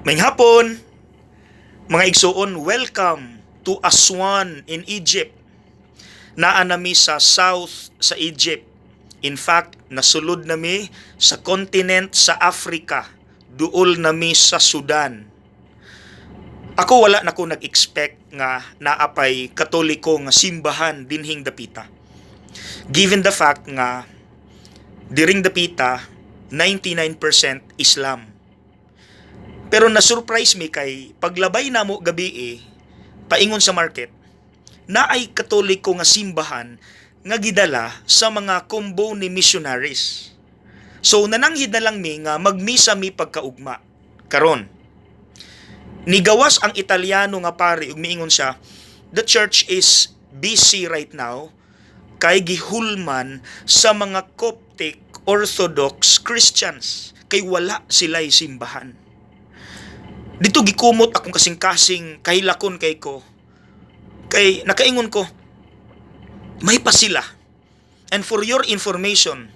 Maayong hapon, mga igsuon, welcome to Aswan in Egypt. Naa nami sa south sa Egypt. In fact, nasulod nami sa continent sa Africa. Duol nami sa Sudan. Ako, wala na ko nag-expect nga naapay Katoliko nga simbahan dinhing dapita. Given the fact nga diring dapita 99% Islam. Pero na-surprise mi kay paglabay namo gabi eh, paingon sa market, naay Katoliko nga simbahan nga gidala sa mga Comboni missionaries. So nananghid na lang mi nga magmisa mi pagkaugma. Karon, nigawas ang Italiano nga pari ug miingon siya, the church is busy right now kay gihulman sa mga Coptic Orthodox Christians kay wala sila'y simbahan. Dito gikumot akong kasing-kasing, kahilakon kay ko. Kay nakaingon ko, may pa sila. And for your information,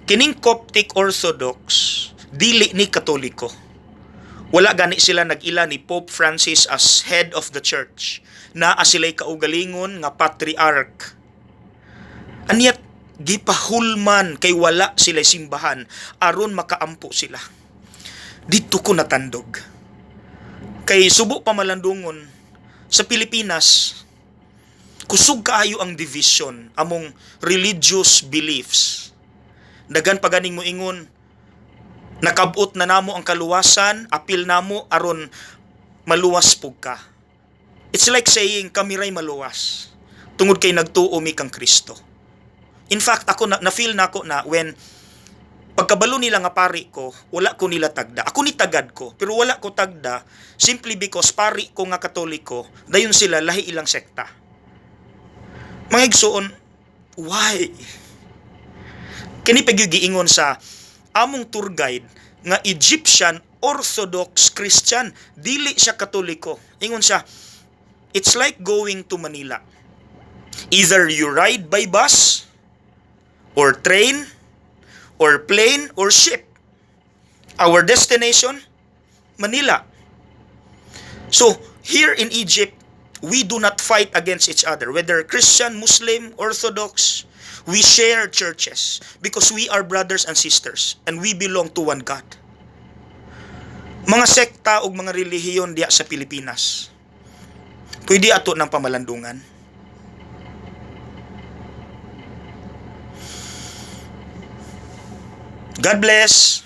kining Coptic Orthodox, dili ni Katoliko. Wala gani sila nag-ila ni Pope Francis as head of the church. Naa sila'y kaugalingon nga patriarch. And yet, gipahulman kay wala sila simbahan aron makaampo sila. Dito ko natandog. Kay subo pa malandungon sa Pilipinas, kusog kaayo ang division among religious beliefs. Daghan pa ganing moingon, nakabot na namo ang kaluwasan, apil namo aron maluwas pug ka. It's like saying kami ray maluwas tungod kay nagtuo mi kang Kristo. In fact, ako na, na-feel nako na when pagkabalo nila nga pari ko, wala ko nila tagda. Ako ni tagad ko, pero wala ko tagda simply because pari ko nga Katoliko, dayon sila lahi ilang sekta. Mga igsuon, why? Kini pa gyud giingon sa among tour guide nga Egyptian Orthodox Christian, dili siya Katoliko. Ingon siya, "It's like going to Manila. Either you ride by bus or train or plane or ship. Our destination, Manila. So, here in Egypt, we do not fight against each other. Whether Christian, Muslim, Orthodox, we share churches because we are brothers and sisters and we belong to one God." Mga sekta ug mga relihiyon diya sa Pilipinas, pwede ato ng pamalandungan. God bless.